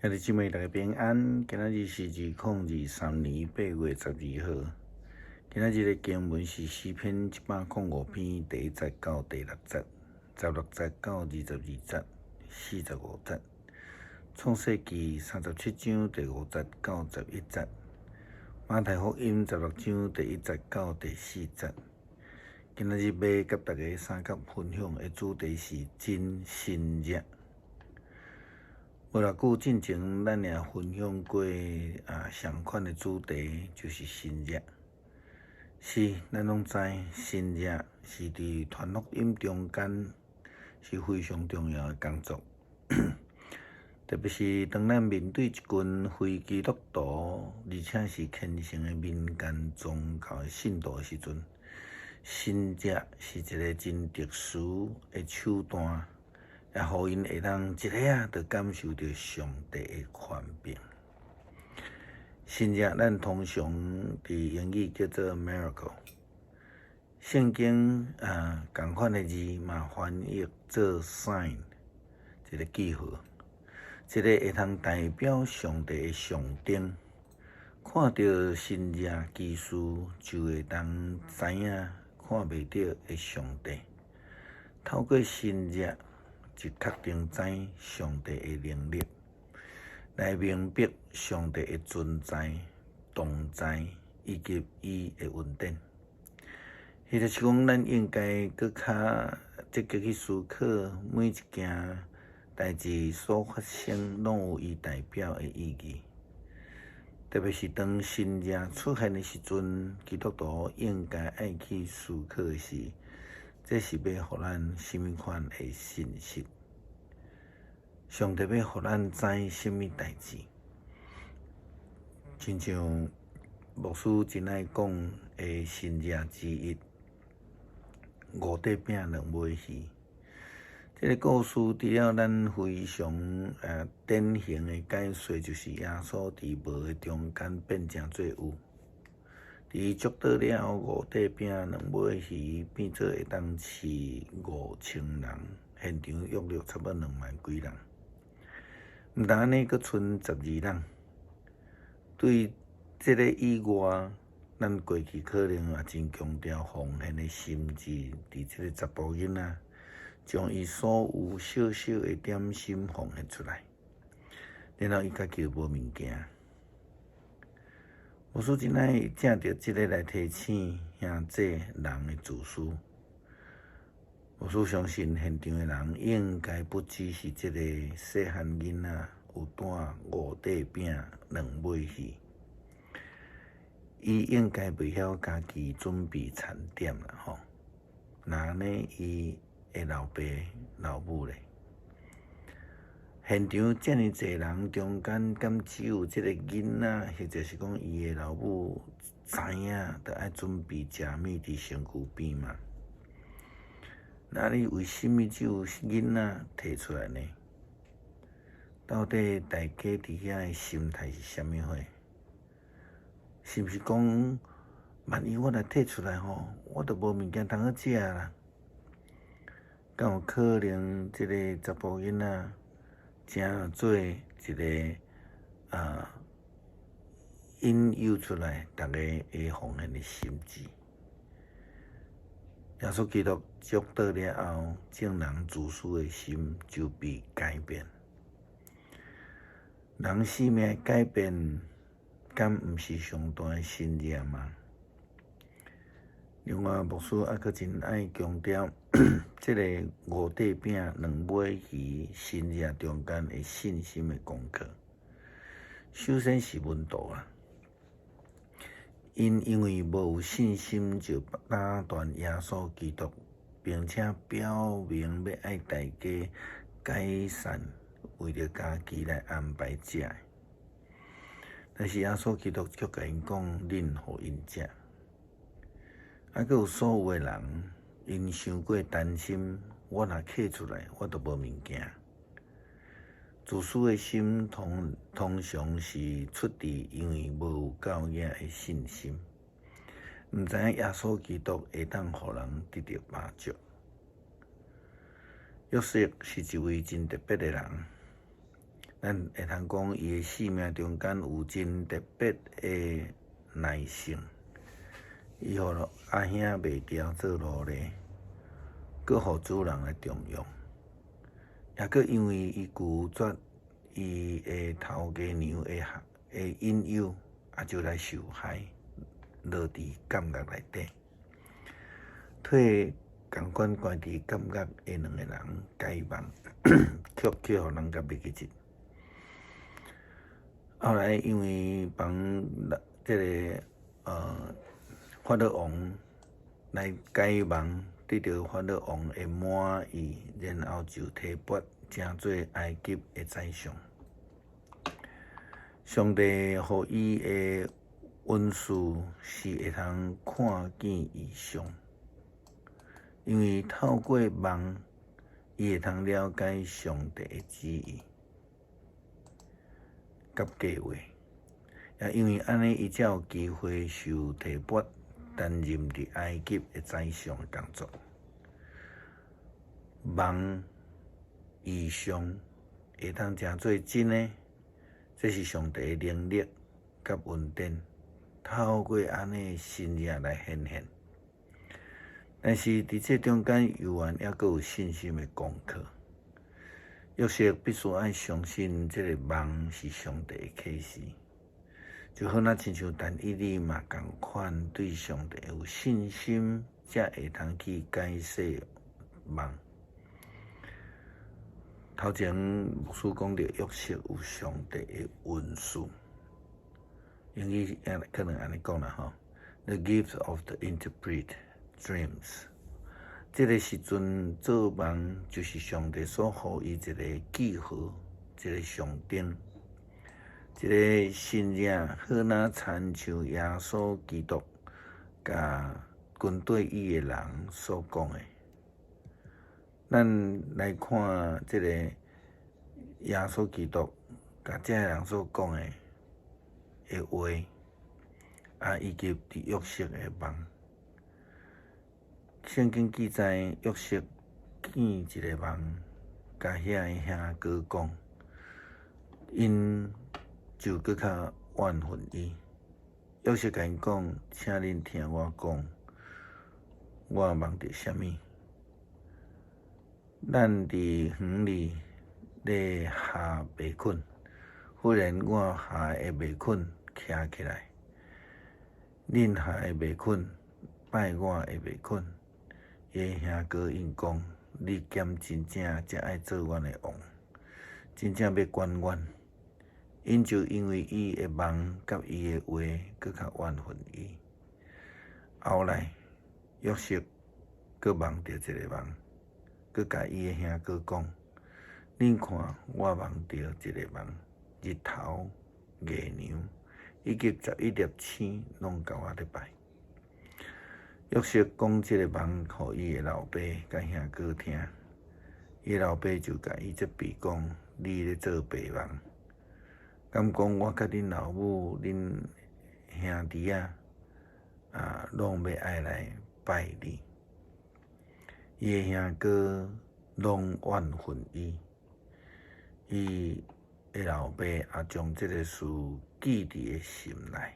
兄弟姊妹，大家平安。今仔日是2023年8月12號。今仔日的經文是詩篇105篇第一節到第六節，16節到22節，45節。創世記37章第五節到11節。馬太福音16章第一節到第四節。今仔日欲佮大家相佮分享的主題是真神跡。無偌久進前，咱也分享過相款的主題，就是神跡。是，咱攏知神跡是佇傳福音中間是非常重要的工作。特別是當咱面對一群非基督徒，而且是虔誠的民間宗教的信徒的時陣，神跡是一个真特殊的手段，也予𪜶會當一下仔就感受著上帝的權柄。神跡咱通常佇英語叫做 miracle，聖經仝款的字嘛翻譯做 sign，一個記號，一个會通代表上帝的象徵。看著神跡奇事，就會當知影看袂著的上帝。透過神跡，就確定知上帝的能力，來明白上帝的存在、同在以及伊的恩典。或者是講，咱應該閣較積極去思考每一件代誌所發生，攏有伊代表的意義。特別是當神跡出現的時陣，基督徒應該愛去思考的是，這是欲予咱啥物款的信息？上帝欲予咱知啥物代誌？親像牧師真愛講的神跡之一，五塊餅兩尾魚。這个故事除了咱非常典型的解說，就是耶穌佇無的中間變成做有。佇伊祝禱了後，五塊餅兩尾魚變做會當飼5000人，現場約略差不多2萬幾人。毋但按呢，閣賰12籃。對這个以外，咱過去可能也真強調奉獻的心志，佇這个查埔囡仔將伊所有小小的點心奉獻出來，然後伊家己無物件。牧師真愛藉著這个來提醒兄弟人的自私。牧師相信現場的人應該不只是這个細漢囡仔有帶五塊餅兩尾魚，伊應該袂曉家己準備餐點啦吼。若按呢，伊的老爸老母咧？現場遮爾濟人中間，敢只有這个囡仔，或者是講伊的老母知影，著愛準備食物佇身軀邊嗎？那你為啥物只有囡仔提出來呢？到底大家佇遐的心態是啥物貨？是毋是講，萬一我若提出來吼，我就無物件通好食啦？敢有可能這个查埔囡仔成做一个引誘出來，逐家會奉獻的心志？耶穌基督祝禱了後，眾人自私的心就被改變。人生命的改變，敢毋是上大的神跡嗎？另外，牧師猶閣真愛強調，這个五塊餅兩尾魚神跡中間的信心的功課。首先是門徒啊，𪜶因為無有信心，就打斷耶穌基督，並且表明欲愛大家解散，為著家己來安排食的。但是耶穌基督卻共𪜶講：恁予𪜶食。猶閣有所有的人，𪜶傷過擔心，我若囥出來，我就無物件。自私的心通通常是出自因為無有夠額的信心，毋知影耶穌基督會當予人得著飽足。約瑟是一位真特別的人，咱會通講，伊的生命中間有真特別的耐性。伊予阿兄賣掉做奴隸，閣予主人來重用，抑閣因為伊拒絕伊的頭家娘的引誘，也就來受害，落佇監獄內底。替仝款關佇監獄的兩个人解夢，卻去予人共袂記得。後來因為幫這个法老王來解夢，得著法老王的滿意，然後就提拔成做埃及的宰相。上帝予伊的恩賜是會通看見異象，因為透過夢，伊會通了解上帝的旨意佮計畫，也因為按呢，伊才有機會受提拔擔任佇埃及的宰相的工作。夢異象會通成做真的，這是上帝的能力佮恩典，透過按呢神跡來顯現。但是佇這中間，猶原猶閣有信心的功課。約瑟必須愛相信這個夢是上帝的啟示，就好若親像但以理嘛仝款對上帝有信心，才會通去解釋夢。頭前牧師講著約瑟有上帝的恩賜，英語可能按呢講啦吼，The gift of the interpret dreams。這个時陣做夢就是上帝所予伊一个記號，一个象徵，一个神跡，好若親像耶穌基督共跟綴伊的人所講的。咱來看這个耶穌基督共這个人所講的話，以及佇約瑟的夢。聖經記載，約瑟見一个夢，共遐个兄哥講，𪜶就閣較怨恨伊。約瑟共𪜶講：請恁聽我講，我夢著啥物？咱佇園裡咧下麥捆，忽然我下的麥捆徛起來，恁下的麥捆拜我的麥捆。伊的兄哥𪜶講：你敢真正才愛做阮的王？真正欲管阮？𪜶就因為伊的夢佮伊的話，閣較怨恨伊。後來，約瑟閣夢著一个夢，閣共伊的兄哥講：恁看，我夢著一个夢，日頭、月娘以及11粒星，攏共我咧拜。約瑟講這个夢予伊的老爸佮兄哥聽，伊老爸就共伊責備講：你咧做白夢，敢講我佮恁老母、恁兄弟仔啊，攏欲愛來拜你。伊的兄哥攏怨恨伊，伊的老爸也將這个事記佇的心內。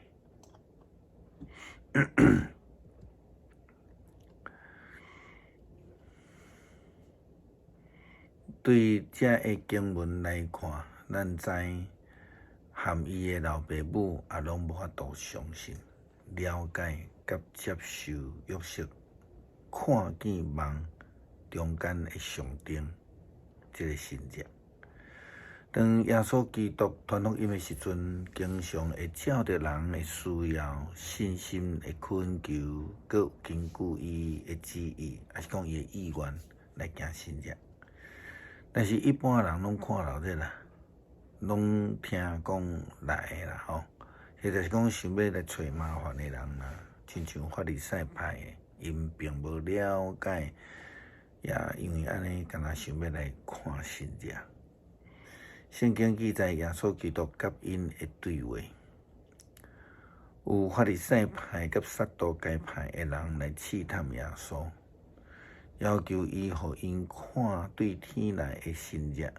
對這个經文來看，咱知含伊的老爸母也攏無法度相信、了解佮接受約瑟看見夢中間的象徵這个神跡。當耶穌基督傳福音的時陣，經常會照著人的需要、信心的懇求，閣根據伊的旨意，抑是講伊的意願來行神跡。但是，一般人攏看鬧熱啦，攏聽講來的啦吼，或者是講想欲來揣麻煩的人啦，親像法利賽派的，𪜶並無了解，也因為按呢，敢若想欲來看神跡。聖經記載耶穌基督佮𪜶的對話，有法利賽派佮撒都該派的人來試探耶穌，要求伊予𪜶看對天來的神跡。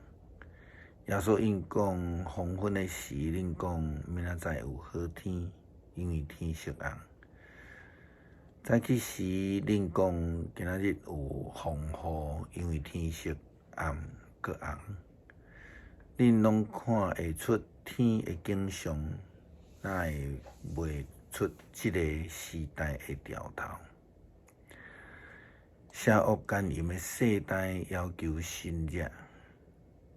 耶穌應講：黃昏的時，恁講明仔載有好天，因為天色紅。早起時，恁講今仔日有風雨，因為天色暗閣紅。恁攏看會出天的景象，哪會袂出這个時代的兆頭？邪惡姦淫的世代要求神跡，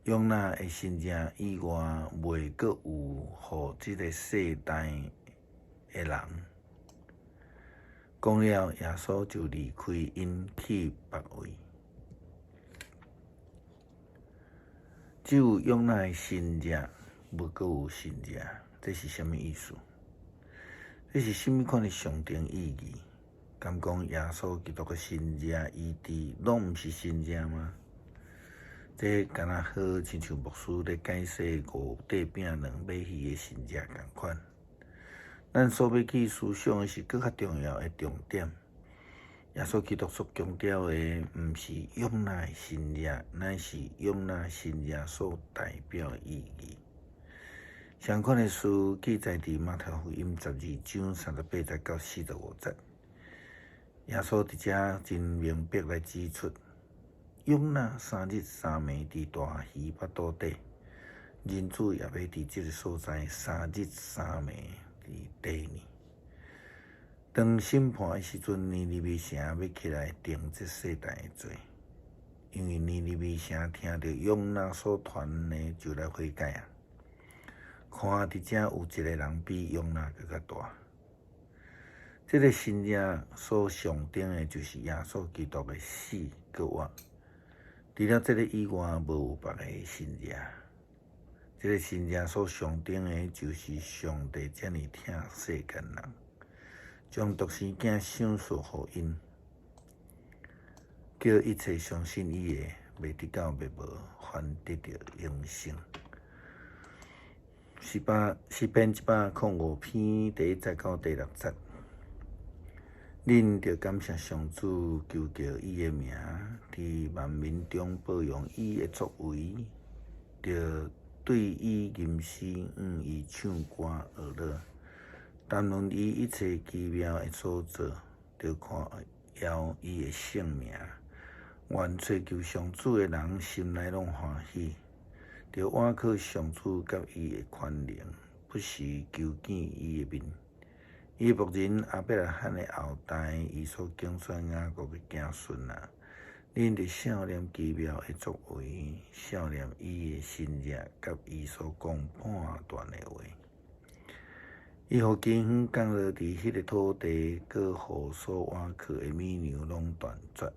約拿的神跡以外，袂閣有予這个世代的人。講了，耶穌就離開𪜶去別位。只有約拿的神跡，無閣有神跡，這是啥物意思？這是啥物款的象徵意義？敢講耶穌基督的神跡醫治，攏毋是神跡嗎？這敢若好親像牧師咧解釋五塊餅兩尾魚的神跡仝款。咱所欲去思想的是閣較重要的重點。耶穌基督所強調的，毋是約拿的神跡，乃是約拿神跡所代表的意義。相款的事記載佇馬太福音12章38節到45節。耶穌佇遮真明白來指出，約拿3日3暝佇大魚腹肚底，人子也欲佇這个所在三日三暝佇地呢。當審判的時陣，尼尼微城欲起來定這世代的罪，因為尼尼微城聽著約拿所傳的，就來悔改啊！看佇遮有一个人比約拿閣較大。這个神跡所象徵的，就是耶穌基督的死閣活。除了這个以外，無有別个神跡。這个神跡所象徵的，就是上帝遮爾疼世間人，將獨生囝賞賜予𪜶，叫一切相信伊的，袂得到滅亡，反得著永生。詩篇105篇第1節到第6節，恁著感謝上主，求告伊的名，佇萬民中報揚伊的作為，著對伊吟詩，向伊唱歌學樂，談論伊一切奇妙的所做，著誇耀伊的聖名。願揣求上主的人心內攏歡喜，著倚靠上主佮伊的權能，不時求見伊的面。伊的僕人亞伯拉罕的後代，伊所揀選雅各的子孫啊！恁著想念奇妙的作為，想念伊的神跡，佮伊所講判斷的話。伊予饑荒降落佇彼个土地，閣予所倚靠的乳牛攏斷絕。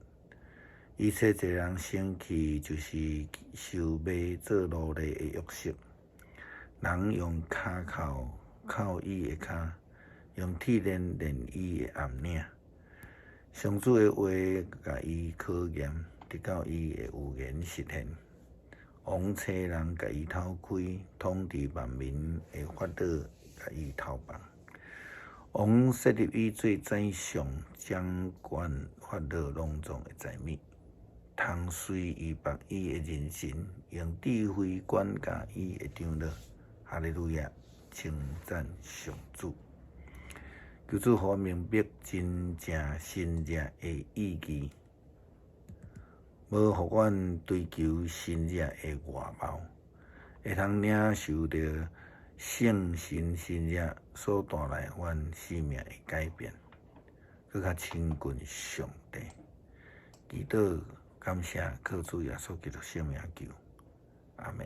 伊差一个人先去，就是受賣做奴隸的約瑟。人用跤銬銬伊的跤，用鐵鏈鏈伊的頷領。上主的話共伊考驗，直到伊的預言實現。王差人共伊偷窺，統治萬民的法老共伊偷放。王設立伊做宰相，掌管法老攏總的財物，通隨意縛伊的人臣，用智慧管教伊的長老。哈利路亞，稱讚上主。求主予我明白真正神跡的意義，無予阮追求神跡的外貌，會通領受著聖神神跡所帶來阮生命的改變，閣較親近上帝。祈禱感謝靠主耶穌基督聖名求，阿們。